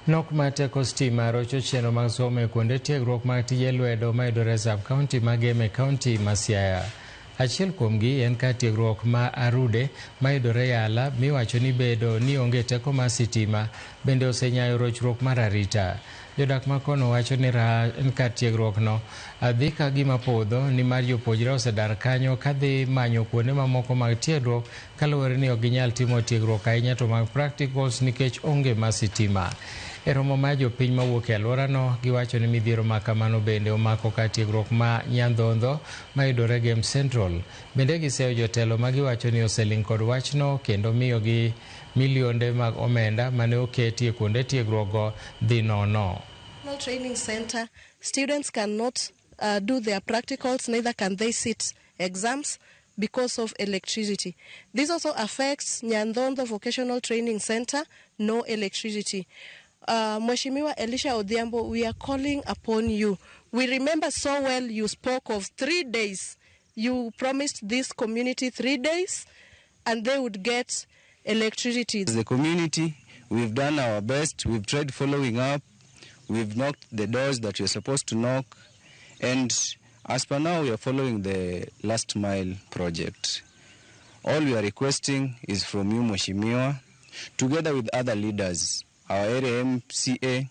Nok mar teko stima rocho chenro mag somo e kuonde tiegruok mag tije lwedo mayudore e sub-county ma Gem e kaunti ma Siaya. Achiel kuomgi en kar tiegruok ma Arude mayudore Yala miwacho ni bedo ni onge teko mar sitima bende osenyayo rochruok mar arita. Jodak ma kono wacho ni kar tiegruokno dhi ka gima podho nimar jopuonjre osedar kanyo kadhi manyo kuonde mamoko mag tiegruok kaluwore ni ok ginyal timo tiegruok ahinya to mag practicals nikech onge mar sitima. E romo mar jopiny mawuok e alworano, giwacho ni midhiero ma kamano bende omako kar tiegruok ma Nyandhondho mayudore Gem Central. Bende giseyo jotelo ma giwacho ni oseling' kod wachno kendo miyogi milionde mag omenda mane oketi e kuonde tiegruokgo dhi nono. Training Center, students cannot do their practicals, neither can they sit exams because of electricity. This also affects Nyandhondo Vocational Training Center, no electricity. Mheshimiwa Elisha Odhiambo, we are calling upon you. We remember so well you spoke of 3 days. You promised this community 3 days and they would get electricity. As a community, we've done our best. We've tried following up. We've knocked the doors that we're supposed to knock. And as per now, we are following the last mile project. All we are requesting is from you, Mheshimiwa, together with other leaders, our area MCA,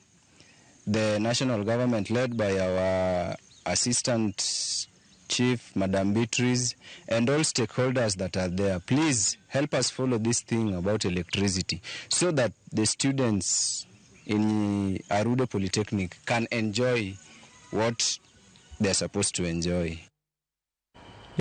the national government led by our assistant chief, Madam Beatrice, and all stakeholders that are there. Please help us follow this thing about electricity so that the students in Arudo Polytechnic can enjoy what they're supposed to enjoy.